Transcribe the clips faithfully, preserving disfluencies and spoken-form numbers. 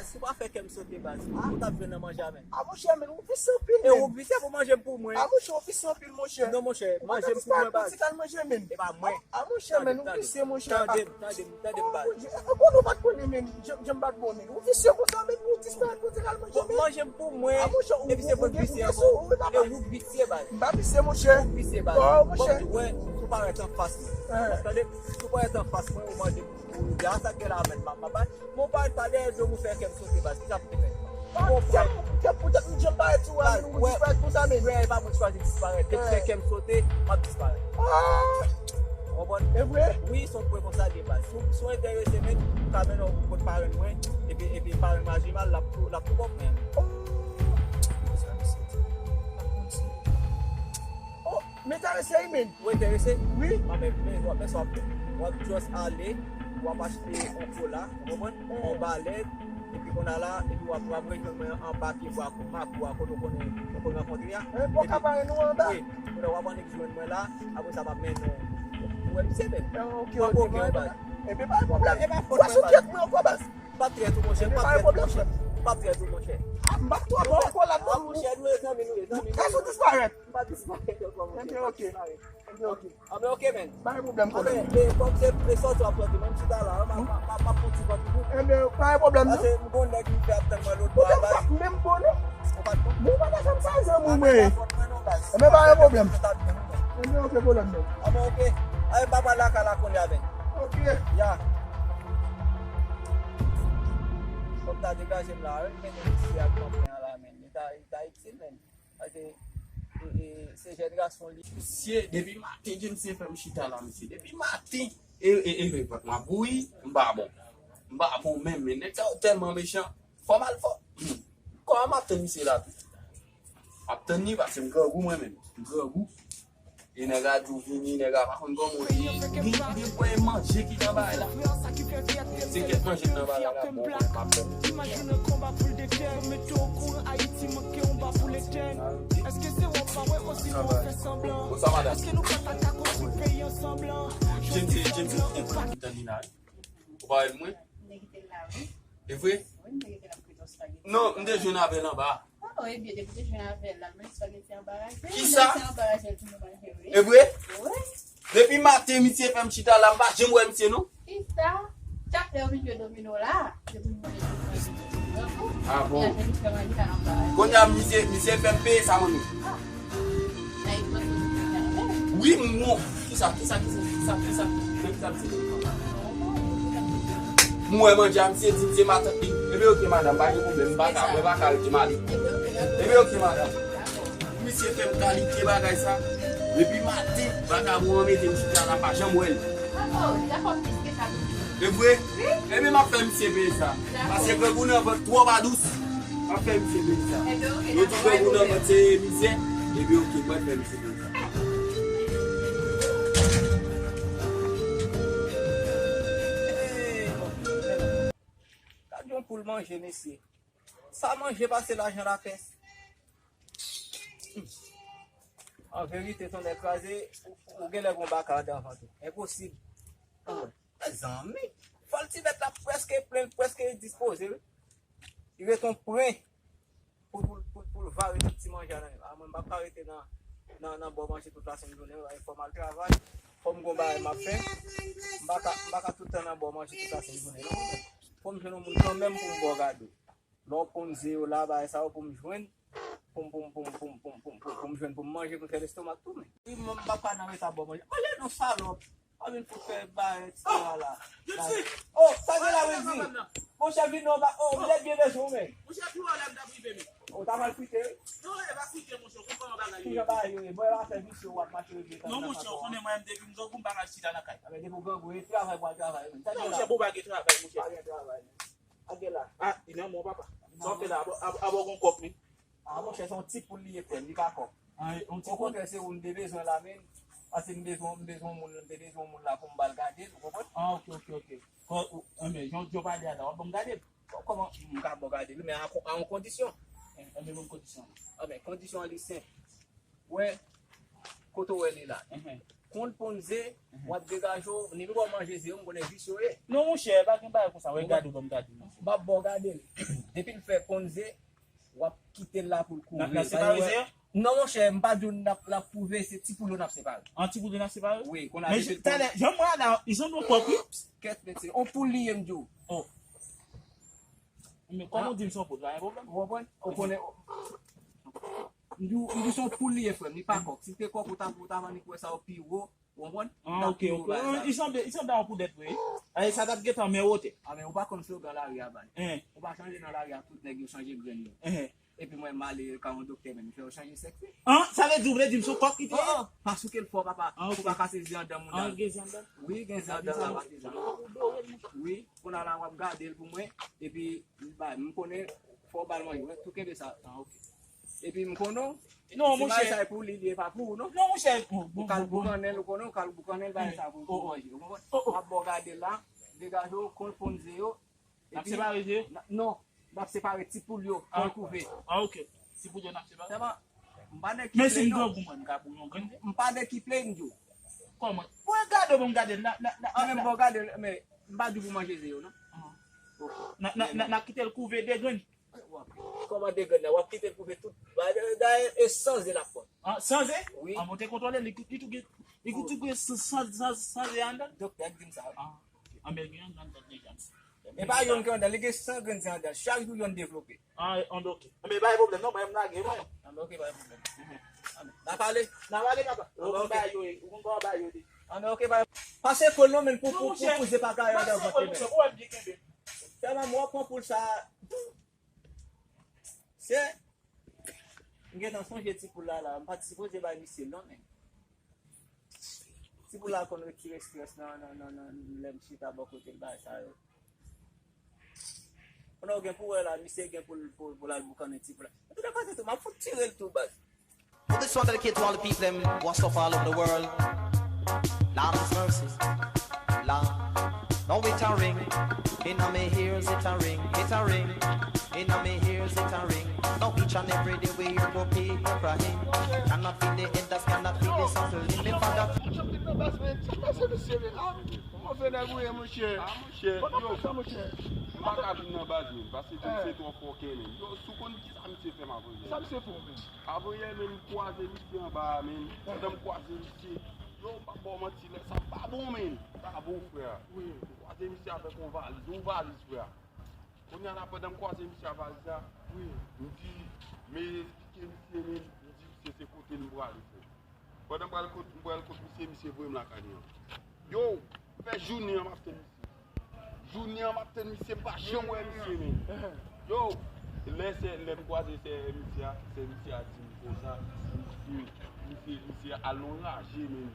Si w pa fè kè m sote, baz, ou t ap jwenn nan manje a, men. A, monchè, men, ou visye anpil, men. E ou visye pou manje m pou mwen. A, monchè, ou visye anpil, monchè. Non, monchè, manje m pou mwen, baz. Ou t al manje, men. E pa mwen. A, monchè, men, ou visye, monchè. Tande m, tande m, tande m, baz. Bon, nou pa t konnen, men. Jan m pa t bon, men. Ou visye konsa, men, ou disparèt pou w t al manje, men. Manje m pou mwen. A, monchè, ou, epi se ou vin visye ankò. E ou visye, baz. M pa visye, monchè. Ou visye, baz. Bon, monchè. Bon, wè, si w parèt anfas mwen. Tande, si w parèt anfas mwen, ou manje m. Ou di a sa k gen la menm, m ap bay. Mwen pa ta dèyè do m ou fè kè m sote, baz. Kisa pou te fè? Kè m, kè m poutèt m janm parèt sou ou a, men ou disparèt konsa, men. Frè, e pa mwen ki chwazi disparèt. Depi fè kè m sote, m ap disparèt. Ou konprann? E vre? Wi, se yon pwen konsa l ye, baz. Si w, si w enterese, men, ou ka mennen w kot parenn mwen, epi, epi parenn mwen Ajimal, l ap tou, l ap tou ba w pwen. M enterese wi, men. Ou enterese? Wi. A, men, men, w ap fè sa w ap fè. W ap just ale, w ap achte yon kola, ou konprann? Yon balèt, epi kounye a la, epi w ap, w ap rejwenn mwen anba pye bwa Makou a, kote w konnen, w konn rankontre a. Epi, kounye a w ap annik jwenn mwen la, apre sa m ap mennen w. Ou wè misye, men. Epi pa gen pwoblèm. Epi pa gen pwoblèm. Ou wè sou tèt mwen ankò, baz. M p ap trèt ou, monchè, m p ap trèt ou, monchè. M p ap trèt ou, monchè. A, m p ap twò ba w ankò la, non, monchè, nou e zanmi, nou e zanmi. Èske w disparèt? M pa disparèt ankò, monchè. Ebyen, oke. Ebyen, oke. A, men oke, men. Pa gen pwoblèm, konnen. A, men, e, kòm se, e, sòti w ap sòti, men m chita la, m ap, m ap, m ap fè yon ti vant pou ou. Ebyen, pa gen pwoblèm, non. Paske m gon nèg m fè ap tann mwen lòt bò a, baz. Ou pa t menm bon, non. Ou pa t bon? Bon, ou pa ta janm sa, zanmi mwen. Ebyen, pa gen pwoblèm. Ebyen, oke, pwoblèm, non. A, men oke. A, e, m pa pral lakay la kounye a, men. Oke. Ya. Fò m ta degaje m la, wi, men misye ak manman an la, men. Li ta, li ta itil, men. Paske, e, e, se jèn gason li. Misye, depi maten, James fè m chita la, misye. Depi maten. E, e, e, e, m ap bouyi, m pa bon. M pa bon menm, men nèg sa yo tèlman mechan. Fò m al fò. Kòman m ap tann misye la tou? M ap tann li, paske m grangou mwen menm. M grangou. E nèg a di w vini, nèg a pa konn kòman w ye. Gen, gen pwen manje ki nan bagay la. Se kèk manje ki nan bagay la, bon, mwen pa pè. Imajine konba pou l detè. Mete okouran Ayiti manke yon ba pou letèn. Èske se wòp pa wè osinon w fè sanblan? Èske nou pa ta ka konstwi peyi ansanm lan? Jodi sanblan ou pa. Ou pa wè l mwen? M te kite l la, wi. E vre? Wi, m te kite l ap kwit yon spageti. Non, m te jwenn avè l anba. Oh, ebyen, depi w te jwenn avè l la, l mèt spageti anbaraje. Kisa? L mèt anbaraje l toujou manje, wi. E vre? Wi. Depi maten, misye fè m chita la, m pa janm wè misye, non. Kisa? Chak lè yo vin jwe domino la, yo vin manje tout manje. Ah bon? Kounye a, misye, misye fè m peye sa, manmi. Wi, m wont. Kisa, kisa, kisa, kisa, kisa, kisa, kisa, kisa. M wè manje a, misye di, misye matant li. Ebyen, oke, madanm, pa gen pwoblèm, m pa ka, mwen pa ka rete, m ale. Ebyen, oke, madanm. Misye fè m kalite bagay sa. Depi maten, vagabon an mete m chita la, m pa janm wè l. E vre? Ebyen, m ap fè misye peye sa. Paske grangou nan vant twò pa dous. M ap fè misye peye sa. Yo di grangou nan vant se mizè. Ebyen, oke, mwen fè misye peye sa. Gad yon poul manje, mesye. Sa manje pase lajan lapès. An verite, tonnè kraze, ou, ou genlè gon baka andan vant ou. Enposib. Mezanmi, fò l ti bèt la prèske plen, prèske dispoze, wi. Li ret yon pwen pou, pou, pou, pou l vare tout ti manje a nan men l. A, mwen, m p ap ka rete nan, nan, nan bò manje tout lasenn jounen, wi. Fò m al travay, fò m gon bagay m ap fè. M pa ka, m pa ka tout tan nan bò manje tout lasenn jounen, non. Fò m jwenn yon moun kanmenm pou m bò gade. Lè w konn ze yo la, bagay sa yo pou m jwenn, pou m, pou m, pou m, pou m, pou m, pou m, pou m, pou m jwenn pou m manje, pou m fè lestomak tou, men. Wi, m, m pa ka nan reta bò manje. Manje non, salòp. Pa vin fout fè bagay, et cetera la. Oh, sa gen la, Wendy? Monchè, vin non, ba, oh, m te byen bezwen w, men. Monchè, pi wè lè m t ap rive, men. Ou ta pral kwite, wi? Non, e pa kwite, monchè, ou konn kòman bagay yo ye. Kijan bagay yo ye? Bon, e pa fè visye, w ap mache regle tan. Non, monchè, ou konnen mwen, m depi m grangou, m pa ka chita nan kay. A, men depi w grangou, e travay pou al travay, men. Non, monchè, bon, pa gen travay, monchè. Pa gen travay, men. A, gen la. A, li nan men w, papa. Sa w fè la, abò, abò, abò gon kòb, wi. A, monchè, se yon ti poul li ye, frè m, li pa kòb. A, yon ti poul? Okontrè, se ou m te bezwen la, men. Paske m bezwen, m bezwen moun, m te bezwen moun la pou m ba l gade l, ou konprann? A, oke, oke, oke. Kò, ou, enben, jan w di w pale a la, w ap ban m gade l? Kò-, kòman m ka ba w gade l, men a, a yon kondisyon. Enben, ban m kondisyon an. Enben, kondisyon an li senp. Wè, kote w wè li la. Enhen. konn ponn ze, w ap degaje w, ni pou w manje ze yo, m konnen visye w ye. Non, monchè, pa gen bagay konsa, wè, gade w ban m gade w, monchè. M ap ba w gade l. Depi l fè ponn ze, w ap kite l la pou l kouvri. N ap separe ze yo? Non, monchè, m pa di w n ap, l ap kouvri, se ti poul yo n ap separe. An ti poul yo n ap separe? Wi, konn a depi l talè, jan m wè la, li sanble yon kòk, wi. Kèt, mesye, on poul li ye, m di w. Oh. Men kòman w di m se yon poul, pa gen pwoblèm. Ou konprann? Ou konnen, m di w, m di w se yon poul li ye, frè m, li pa kòk. Si l te kòk, ou ta, ou ta vann li kwè sa yo pi wo, ou konprann? Ah, ok, ok. Li sanble, li sanble a yon poulèt, wi. Ay, sa t ap gentan men wote. Ah, men ou pa konn slogan lari a, baz. Ou pa chanje nan lari a, tout nèg yo chanje grenn yo. Epi mwen m ale ka yon doktè menm, li fè yo chanje sèks. An, sa vle di, ou vle di m se yon kòk ki te ye? Oh, oh, pa souke l fò, papa. Ah, ok. Pou pa kase ze anndan moun nan. An, gen ze anndan? Wi, gen ze anndan la, pa te jan. Wi, kounye a la w ap gade l pou mwen. Epi, m ba, m konnen fò w ba l manje, wi, tou kenbe sa. Ah, ok. Epi m konnen w, non, monchè, sa e pou li, li e pa pou ou, non. Non, monchè, bon, bon, bon, bon. Ou ka l boukannen l, ou konnen, ou ka l boukannen l, bagay sa pou, pou manje, ou konprann? M ap ba w gade l la, degaje w, konn ponn ze yo, N ap separe ze yo? Non, n ap separe ti poul yo, pou l kouve. Ah, ok. Ti poul yo n ap separe? Sèlman, m pa nèg ki plenn, non. Men si m grangou, mwen, m ka pou yon grenn ze? M pa nèg ki plenn, m di w. Kòman? Bon, gade w, bon, gade, n a, n a, n a, an, men bon, gade, men m pa di w pou manje ze yo, non. N a, n a, n a, n a kite l kouve de grenn. Kòman de grenn nan? W ap kite l kouve tout. Dayè, e san ze l ap pran. Ah, san ze? Wi. Ah, bon, te kontwole, li, li tou gen, li tou gen san, san, san, san ze anndan? Doktè a di m sa, wi. Ah, ok. Anben, gen anndan deja, m si. E pa yonn ki anndan, li gen san grenn ze anndan. Chak jou yonn devlope. Ah, anben, ok. Anben, pa gen pwoblèm, non, mwen, m lage, mwen. Anben, ok, pa gen pwoblèm. Anben, n a pale. N a pale, papa. Anben, ok. Ou konn ba yo, ou konn ba yo de. Anben, ok, pa gen. Pase kòl non, men pou, pou, pou, pou ze pa gaye anndan vant li, men. Pase kòl, misye, ou wè m byen kenbe. Sèlman, mwen pran poul sa. Se, m gentan sonje ti poul la, la. M pa t sipoze bay misye l non, men. Ti poul la konn retire estrès nan, nan, nan, nan lè m chita bò kote l, bagay sa yo. Konnen w gen pou wè la, misye gen pou l, pou, pou l al boukannen ti poul la. Antouka, pase tou, m ap fout tire l tou, baz. Well, this one dedicate to all the people them who are suffer all over the world. Lord have mercy. Lord. Now it a ring. Inna me ears it a ring. It a ring. Inna me ears it a ring. Now each and every day we hear poor people crying. Cannot feed the elders, cannot feed the suckling. Me father. Sa k pase, mesye, men? Ah, move nèg ou ye, monchè. Ah, monchè, yo, m pa ka vin nan baz, men, paske tou se twò fòkè, men. Yo, si w konn kisa misye fè m avanyè. Sa misye fè w, men? Avanyè, men, m kwaze misye anba a, men. Pandan m kwaze misye, yo, m pa ba w manti, lè sa pa bon, men. Pa bon, frè. Wi. M kwaze misye avèk yon valiz, yon valiz, frè. Kounye a la, pandan m kwaze misye a valiz la, wi, m di, men esplike misye, men, m di misye se kote l m prale, frè. Pandan m pral kot, m pral kot misye, misye voye m lakay li an. Yo, fè jounen an m ap tann misye. Jounen an m ap tann misye, m pa janm wè misye, men. Yo, lè sè, lè m kwaze sè misye a, sè misye a di m konsa, misye, misye, misye al nan raje, men.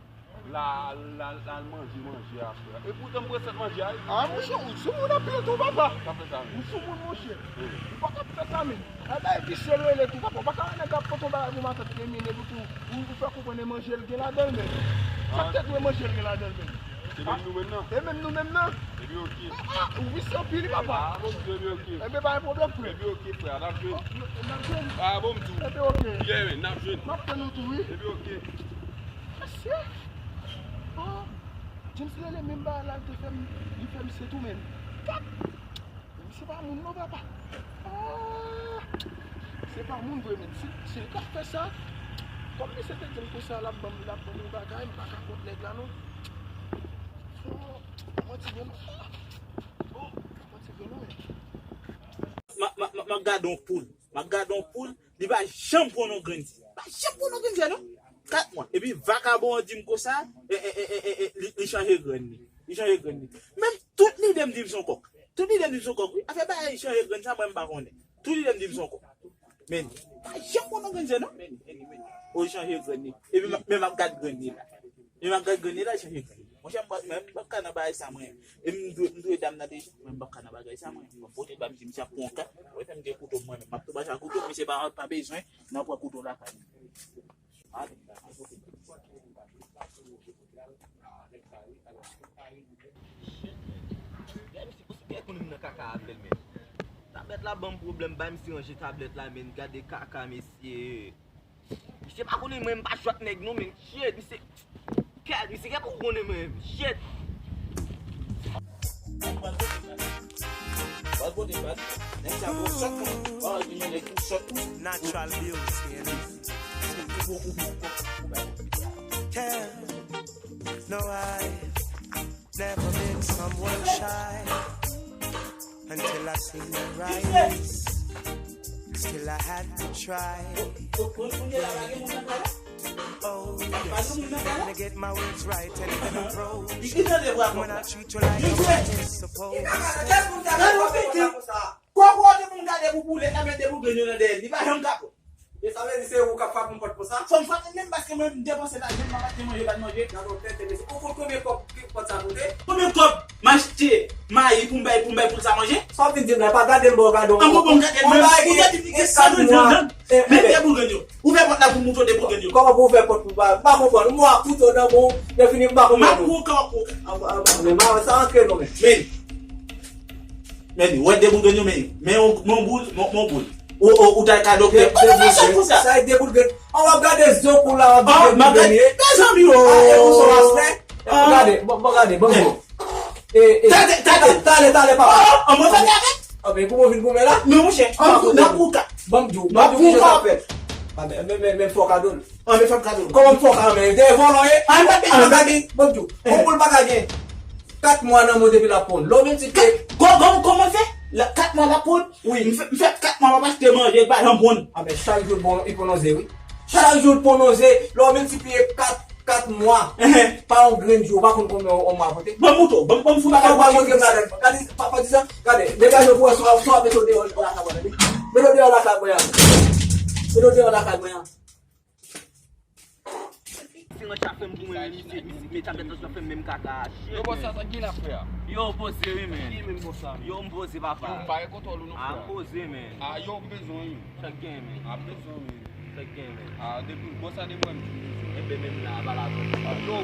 La, la, la, al manje manje a, frè. E poutan m pran sèt manje a, wi. Ah, monchè, ou soumoun anpil tou, papa. Sa fè sa, men. Ou soumoun, monchè. Wi. Ou pa ka fè sa, men. Ay, bay visye l rele tou, papa. Ou pa ka wè nèg ap pote yon bagay pou matant li, men epi tou, ou, ou fè konprann e manje l gen ladan l, men. Sa k tèt ou e manje l gen ladan l, men. Se menm nou menm nan? E menm nou menm nan? Epi oke. Ah, ah, ou visye anpil, wi, papa. Ah, bon, epi oke. Enben, pa gen pwoblèm, frè. Epi oke, frè, n ap jwenn. Oh, n ap jwenn. Ah, bon, m di w. Enben, oke. Yeah, men, n ap jwenn. M ap tann ou tou, wi. Epi oke. Mesye! Oh! James rele menm bagay la, l te fè m, li fè misye tou menm. Kat! Men misye pa moun non, papa. Ah! Se pa moun vre menm. Si, si l ka fè sa, kòm misye te di m konsa, l ap ban m, l ap ban m yon bagay, m pa ka kont nèg la non. Oh! Manti vre non. Oh! Manti vre non, men. M ap, m ap, m ap, m ap gade yon poul. M ap gade yon poul, li pa janm pran yon grenn ze. Pa janm pran yon grenn ze, non. Kat mwa. Epi vakabon an di m konsa, e, e, e, e, e, e, li, li chanje grenn li. Li chanje grenn li. Menm tout lide m di m se yon kòk. Tout lide m di m se yon kòk, wi. Afè bagay li chanje grenn sa, mwen m pa konnen. Tout lide m di m se yon kòk. Men, pa janm pran yon grenn ze, non. O, li chanje grenn li. Epi m ap, men m ap gade grenn li la. Men m ap gade grenn li la, li chanje grenn li. Monchè, m pa, mwen, m p ap ka nan bagay sa, mwen. E m dwe, m dwe dam nan deja. Mwen, m p ap ka nan bagay sa, mwen. M ap pote l ba misye, misye ap pran yon kat. Ou wè, fè m gen kouto, mwen, m ap tou bache a kouto, misye pa, pa bezwen, nan pran kouto lakay. Ale. Gade misye, misye gen pou li nan kaka avè l, men. Tablèt la ban m pwoblèm, bay misye ranje tablèt la, men. Gade kaka, mesye. Misye pa konnen mwen, m pa jwe ak nèg non, men. Shit, misye. Gad, misye, gad pou konnen mwen menm. Shit. Bal kote bal. Nèg sa gwo shot, man. Bal di men nèg pou shot. Natural beauty and Yeah, no, I never been somewhere shy until I seen you rise. Still, I had to try. Yes. Trying to get my words right and then approach. When I treat you like a man is supposed to. Kòkò de moun gade pou boule, la men de boule yo nan dèyè li, pa janm ka bon. E sa vle di se ou k ap frape yon pòt konsa? Fò m frape menm paske mwen m depanse lajan m, m pa t gen manje, pa t manje. Gade yon tenten mesye. Ou konn konbyen kòb ki pòt sa koute? Konbyen kòb m achte mayi pou m bay, pou m bay poul sa manje? Sa w vin di m la, pa gade m bò, gade yon. An bon, bon, gade m, ou te di m li gen san douz mwa. Men de boul grenn yo. Ouvè pòt la pou m montre w de boul grenn yo. Kòman pou ouvè pòt pou m pa, m pa konprann. Mwa kouto nan men w, lè fini m pa konprann ou. M ap kou, kòman kou. Men mawon sa antre non men. Men. Men, ou wè de boul grenn yo, men. Men yon, men yon boul, men, men yon boul. Ou, ou, ou t al ka doktè. De, de boul grenn. Sa e de boul grenn. An w ap gade zo pou la, w ap gade de boul grenn. Mezanmi, o. A, e pou son aspè. E pou gade, bon, bon gade, bon, bon. E, e, talè, talè, talè, talè, papa. An mwen fè avèk. An, men kouman w vin goumen la? Men monchè, an kou, nan kou ka. Ban m di w, ban m di w kijan sa fèt. A, men, men, men, men fò kado l. An, men fò kado l. Kòman fò kado l? Men de vòlò ye. An, men, men, ban m di w. Bon pou l pa ka gen. Kat mwa nan mwen depi l ap ponn. Lè w miltipliye. Kò-, kò-, kòman fè? Kat mwa l ap ponn? Wi. M fè, m fè kat mwa m ap achte manje, l pa janm ponn. A, men chak jou l pon-, li pon yon ze, wi. Chak jou l pon yon ze. Lè w miltipliye kat, kat mwa pa yon grenn jou, ou pa konn konbyen yon mwa pote. Ban m montre w, ban m, ban m fè yon bagay. Sa w pral montre m ladan? Gade, pa, pa di sa. Gade, degaje w pou wè si w ap, si w ap mete w deyò lakay mwen an. Mete w deyò lakay mwen an. Mete w deyò lakay mwen an. Se nan chak fèm pou mwen, men misye, misye, men chak fèm nan fèm menm kaka a, shit. Yo, bòs sa, sa ki la, frè? Yo, poze, wi, men. Ki menm bòs sa? Yo, m poze, papa. Yo, pa gen kontwòl ou non, frè. A, poze, men. A, yo, m bezwen, wi. Chak gen, men. A, bezwen, wi. Chak gen, men. A, depi, bòs sa, depi mwen, m di m bezwen. Enben, menm la, pa la, non. A, yo.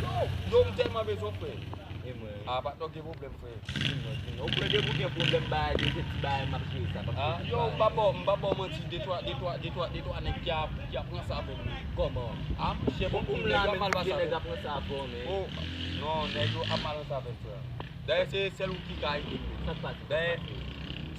Yo, yo, m tèlman bezwen, frè. E mwen. A, pa t gen pwoblèm, frè. Ou kwè depi w gen pwoblèm bagay de se ti bagay m ap jere sa, pa t gen pwoblèm. Yo, m pa ba w, m pa ba w manti, de twa, de twa, de twa, de twa nèg ki ap, ki ap ranse avè m. Kòman? A, monchè, bon, pou m la menm, gen nèg ap ranse avè w, men. O, non, nèg yo ap mal ranse avè m, frè. Dayè, se sèl ou ki ka ede m. Sa k pase? Dayè,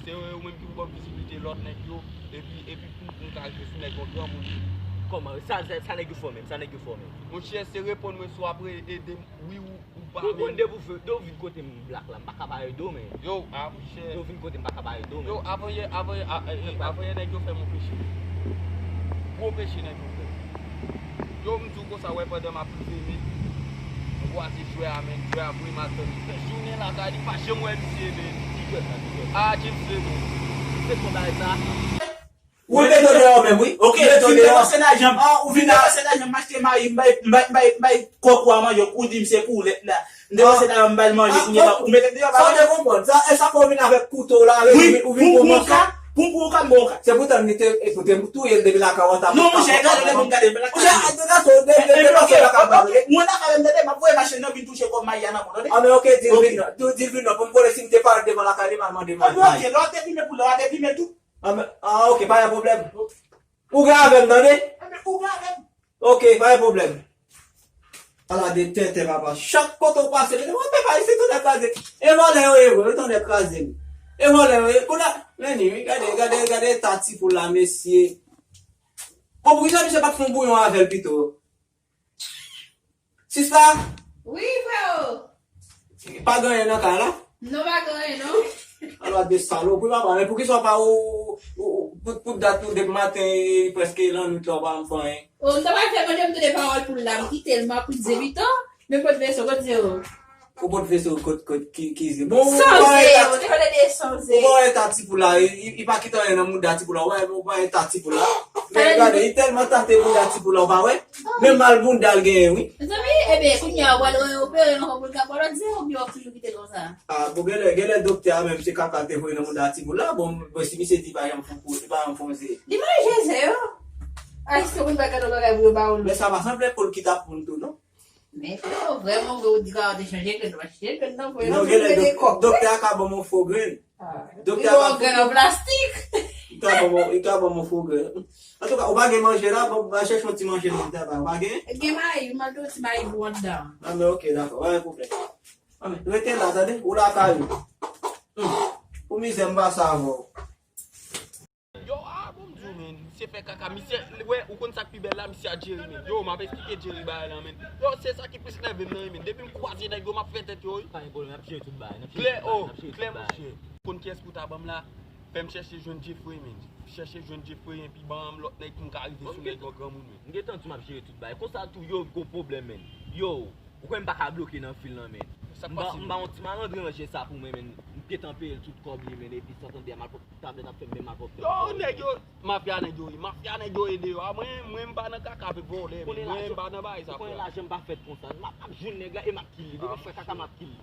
se ou menm ki pou ban m vizibilite lòt nèg yo, epi, epi pou m ka rive sou nèg yon granmoun. Kòman? Sa, sa, sa nèg yo fè w menm, sa nèg yo fè w menm. Monchè, se reponn mwen si w ap ede m, wi ou Ou pa menm. Ou konn depi w vin kote m black la, m pa ka pa ede w, men. Yo, a, monchè. Depi w vin kote m pa ka pa ede w, men. Yo, avanyè, avanyè, a, e, e, avanyè nèg yo fè m yon peche. Gwo peche nèg yo fè m. Yo, m di w konsa, wè, pandan m ap rive, men, m kwaze jwè a, men, jwè a voye m al fè jounen lakay li, pa janm wè misye, men. Ki jwè sa, ki jwè sa? A, James Ray, men. Se konn bagay sa. Ou mete w deyò menm, wi. Ok, ou mete w deyò. Depanse lajan m. A, ou vin depanse lajan m, m achte mayi, m bay, m bay, m bay, m bay kòk ou a manje, ou di m se pou lèt la. M depanse lajan m, m bay l manje, kounye a ou mete m deyò, pa vre? Sa w te konprann. Sa, e sa fè w vin avèk kouto w la, wi, ou vin pran manka. Pou m pran yon ka, m pran yon ka. Se poutan m te, e, pou te touye l depi lakay ou an ta. Non, monchè, gade lè pou m gade, men lakay. Monchè, a, de gason, de, de, de gason lakay mwen, tande. Mwen lakay, m tande, m ap voye machin nan vin touche kòb mayi a nan mwen, tande. A, men ok, di l vin non, di, di l vin non, pou m konnen si m te pare devan lakay li, m al mande mayi. Ok, lè w te filme pou lè w a te filme tou. A, men, a, ok, pa gen pwoblèm. Ou gen avè m, tande? Enben, ou gen avè m. Ok, pa gen pwoblèm. Ala de tenten, papa. Chak kote w pase, men w ap fè pa isit, tonnè kraze. E vòlè yo ye, vre, tonnè kraze m. E vòlè yo ye. Kounye a, men ni, wi, gade, gade, gade eta ti poul la, mesye. Bon, poukisa misye pa t fè yon bouyon avè l pito? Sista! Wi, freo! Pa gen anyen nan kay la? Non, pa gen anyen, non. Ala de salopri, papa, men poukisa w pa ou, ou, ou, pou, pou dat nou depi maten, e prèske lannwit la, w pa janm fè anyen? O, m ta pral fè manje, m tande pawòl poul la, m kite l, m ap pran ze pito. Men kot veso, kot ze yo? Ou pot veso kot, kot ki, ki ze. Bon, ou pa eta, ou pa eta ti poul la, li, li, li pa kite anyen nan mouda ti poul la. Ou pa, ou pa eta ti poul la. Men gade, li tèlman tate mouda ti poul la, ou pa wè? Menm mal mouda l genyen, wi. Mezanmi, ebyen, kounye a, ou pral opere ankò pou l ka ba w lòt ze, oubyen w ap toujou kite l konsa? A, bon, genlè, genlè doktè a menm se kaka l te voye nan mouda ti poul la. Bon, bon, si misye di pa janm fon, li pa janm fon ze. Li manje ze yo. Ay, si moun pa gade yon bagay pou yo ba w l. Men sa pa sanble poul ki t ap ponn tou, non. Men freo, vrèman vre, ou di kaka te chanje grenn, ou pa chanje grenn nan, freo. Non, genlè doktè a ka ban m yon fo grenn. Doktè a ka ban m yon grenn an plastik. Li ka ban mwen, li ka ban mwen fo grenn. Antouka, ou pa gen manje la, bon, al chèche yon ti manje nan tèt la, ou pa gen? Gen mayi, m ap di w ti mayi bou anndan. Ah, men ok, dakò, pa gen pwoblèm. Ah, men, rete la, tande, ou lakay ou. Hmm. Pou mizè, m pase avè w. Yo, ah, bon, m di w, men, misye fè kaka, misye, wè, ou konn sa k pi bèl la, misye a Jerry, men. Yo, m ap eksplike Jerry bagay la, men. Yo, se sa ki plis nève m nan, men. Depi m kwaze nèg yo, m ap fè tèt yo, wi. Pa gen pwoblèm, n ap jere tout bagay, n ap jere tout bagay, n ap jere tout bagay. Klè, oh, Klè, monchè. Konn chèche jwenn Jeffrey, men. Chèche jwenn Jeffrey, epi ban m lòt nèg pou m ka rive sou nèg yo granmoun, men. M gentan di w m ap jere tout bagay. Konsa tou, yo, gon pwoblèm, men. Yo, ou kwè m pa ka bloke nan fil lan, men. M ba, m ba yon ti malandren ranje sa pou mwen, men. M gentan peye l tout kòb li, men. Epi sa tande a malpwòpte, tablèt ap fè m men malpwòpte. Yo, nèg yo, mafya nèg yo ye. Mafya nèg yo ye deyò a. Mwen, mwen, m pa nan kaka avèk vòlè, men. Mwen, m pa nan bagay sa, frè. Ou konnen lajan m pa fèt konsa. M ap, m ap jwenn nèg la e m ap kill li. Depi m fè kaka, m ap kill li.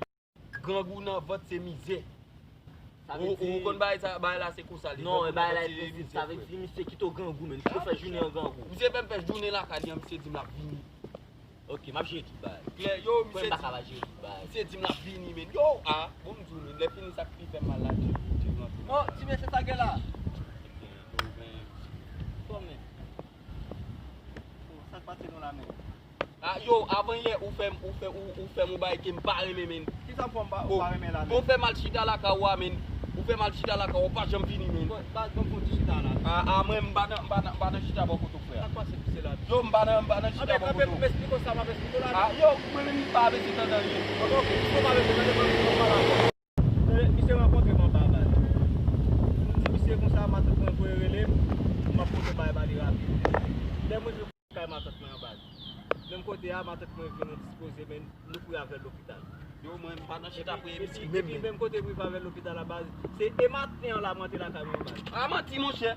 Grangou nan vant se mizè. Ou, ou konn bagay sa, bagay la se konsa li. Non, bagay la e prensip. Sa vle di misye kite w grangou, men. Kite w fè jounen an grangou. Misye fè m fè jounen lakay li an, misye di m l ap vini. Ok, m ap jere tout bagay. Klè, yo, misye di m l ap vini, men. Yo, ah, bon, m di w, men, lè fini sa k pi fè m mal la, di, di rantre. Non, ti mesye sa gen la. Kòman? Oh, sa k pase nou la, men? Ah, yo, avan yè, ou fè m, ou fè, ou, ou fè m yon bagay ke m pa renmen, men. Kisa w fè m pa, ou pa renmen la, men? Ou fè m al chita lakay ou a, men. Ou fè m al chita lakay ou, ou pa janm vini, men. Bon, baz, ban m fè yon ti chita la. Ah, ah, mwen, m pa nan, m pa nan, m pa nan chita bò kote w, frè. Sa k pase pou se la? Yo, m pa nan, m pa nan chita bò kote w. Anben, m esplike w sa m ap esplike w la, men. Ah, yo, mwen menm, m pa bezwen tande anyen. Anben, ok, si w pa bezwen tande, ban m pale avè w. Misye rankontre m anba, baz. M di misye konsa, matant mwen voye rele m, m ap pote bay ba li rapid. Lè mwen rive kay matant mwen an, baz. Menm kote a, matant mwen vin dispoze, men nou kouri avè l lopital. Yo, mwen, m pa nan chita pou epi, epi menm kote m rive avè l lopital la, baz, se e maten an la m rantre lakay mwen, baz. A manti, monchè.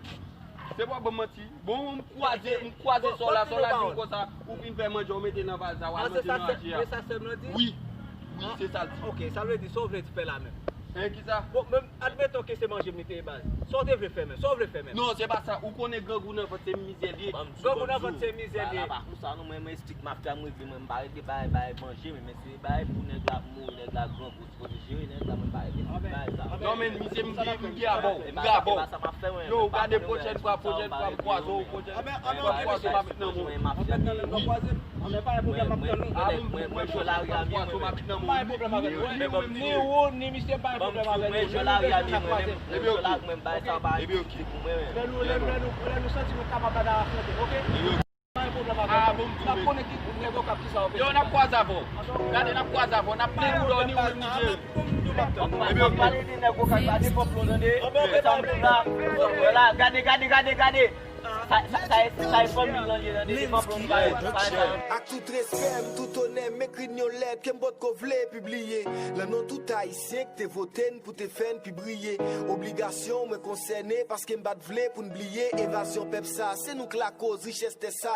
Se pa ban m manti. Bon, m kwaze, m kwaze sò la, sò la di m konsa, ou fin fè manje, ou mete nan valiz la, w al manje nan aje a. Wi, wi, se sa l di. Ok, sa vle di, sa w vle fè la menm? Hein, kisa? Bon, menm, admeton ke se manje m li te ye, baz. Sa w te vle fè menm? Sa w vle fè menm? Non, se pa sa. Ou konnen grangou nan vant se mizè l ye. Grangou nan vant se mizè l ye. Bagay la pa konsa, non, mwen, mwen esplike mafya, mwen vle, mwen, m pa regle bagay, bagay manje, men, men se bagay pou nèg la ap mouri, nèg la grangou. Poze jere nèg la, mwen pa regle bagay sa. Non, men misye, m gen, m gen abò, m gen abò. Yo, gade pwochèn fwa, pwochèn fwa m kwaze w, pwochèn fwa m kwaze w, m ap met nan men w. Wi. Mwen, mwen, mwen, mwen jwe lari a mwen, mwen, mwen. Ni ou, ni misye, pa gen pwoblèm avè nou. Mwen jwe lari a mwen, mwen, mwen jwe lari mwen, bagay sa pa ekziste pou mwen, men. Lè nou, lè nou, lè nou, lè nou santi nou kapab la nan afwonte, ok? Pa gen pwoblèm avè nou. N ap konnen ki nèg Okap ki sa yo fè. Yo, n ap kwaze avè w. Gade, n ap kwaze avè w. N ap plen ou dò ni ou menm ni Jerry. Ebyen, ok. Pale de nèg Okap la, devan plon, tande. Sa m di la, wè la, gade, gade, gade, gade. Sa, sa, sa, sa e fanmi l lan ye, tande, devan plon, pa, pa, pa. Ak tout respè m, tout onè m, ekri n yon lèt ke m potko vle pibliye. Lan non tout Ayisyen k te vote n pou te fè n pi briye. Obligasyon mwen konsène, paske m pa t vle pou n bliye. Evazyon pèp sa, se nou k lakoz richès tè sa.